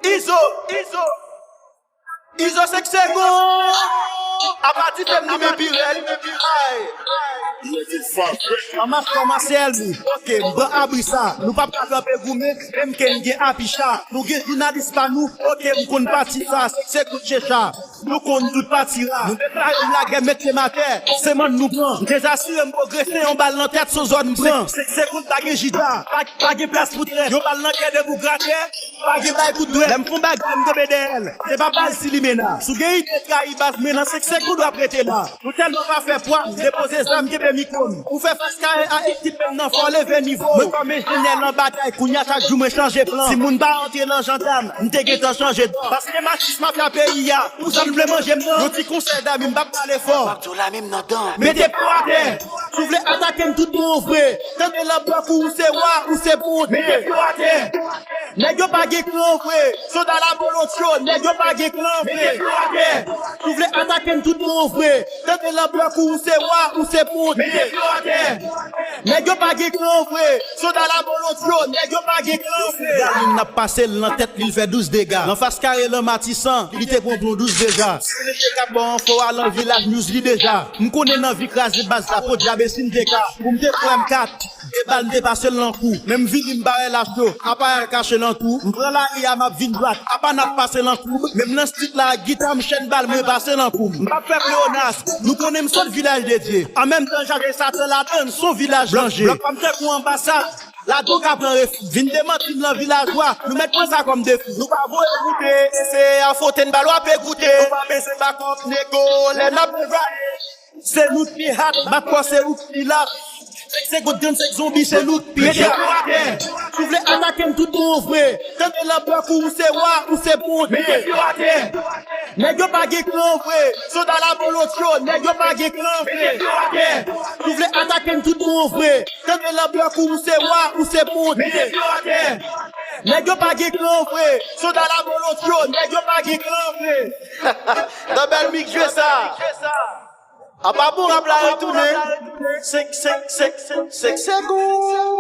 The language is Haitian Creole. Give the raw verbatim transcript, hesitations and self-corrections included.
Izo, Izo, Izo senk segonn. Apa di fè m ni men pi rèd. Ay. Anmas kòmanse èl nou. Oke, m pran abri sa. Nou p ap ka kanpe goumen, menm ke n gen apicha. Nou gen jounalis pa nou, oke, m konn pati sa. Senk segonn checha. Nou konn tout pati ra. Nou deklare m lagè, mete m atè. Se mann nou pran. M te asire m pwogrese, yon bal nan tèt, se yon zòn m pran. Senk segonn pa gen jida. Pa, pa gen plas pou trèt. Yon bal nan kè de pou gratè. Pa gen bay kout dwèt. Lè m fon bagay, m tonbe dèyè l. Se pa baz si limena. Si w gen ide trayi baz mwen, nan senk segonn w ap rete la. Nou tèlman pa fè pwa, m depoze zam, kenbe mikwo m. Ou fè fas kare a ekip m nan, fò w leve nivo w. Mwen kòm enjenyè nan batay, kounye a chak jou mwen chanje plan. Si moun pa antre nan jandam, m te gentan chanje dan. Paske masis mafya peyi a, pou sa m vle manje m nan. Yon ti konsèy dami, m p ap pale fò. M ap di w la menm nan dan. Mete pye w atè. Si w vle atake m tout bon vre. Tande lan blan kou ou se wa, ou se bondye. Mete pye w atè. Nèg yo pa gen kran vre. Soda la bolotyo, nèg yo pa gen kran vre. Mete pye w atè. Si w vle atake m tout bon vre. Tande lan blan kou ou se wa, ou se bondye. Mete pye w atè. Nèg yo pa gen kran vre. Soda la bolotyo, nèg yo pa gen kran vre. Galin n ap pase l nan tèt li, l fè douz dega. Nan fas kare lan Matisan, li te pran plon douz deja. Si nou te ka ba w enfo a lan Vilaj News li deja. M konnen nan vi kraze baz la, podyab e si n te ka. Pou m te pran M kat, de bal m te pase l nan kou. Men m vini m pa wè lach yo, apa y al kache nan twou. M pran lari a m ap vin dwat, apa n ap pase nan koub. Menm nan strit la ak gita m chèn bal mwen pase nan kou m. M p ap fè pleonas, nou konnen m sot Vilaj de Dye. An menm tan chaje Satan ladann, s on vilaj danje. Blòk pa m tankou anbasad. Ladan w ka pran refi. Vin demanti m lan vilajwa. Nou mèt pran sa kòm defi. Nou pa voye moute. Se a fontenn bal w ape goute. Nou pa bese bakòp nego. Lè n ap devaye, se nou k pi hat. Bat kò se ou k pi lach. Senk segonn trannsenk zonbi se nou k pi chat. Mete pye w atè. Si w vle atake m tout bon vre. Tande lan blan kou ou se wa, ou se bondye. Mete pye w atè. Nèg yo pa gen kran vre. Soda la bolotyo, nèg yo pa gen kran vre. Mete pye w atè. Si w vle atake m tout bon vre. Tande lan blan kou ou se wa, ou se bondye. Mete pye w atè. Nèg yo pa gen kran vre. Soda la bolotyo, nèg yo pa gen kran vre. Nan bèl mik jwe sa. Apa bon rap la retounen. Senk, senk, senk, senk, senk segonn.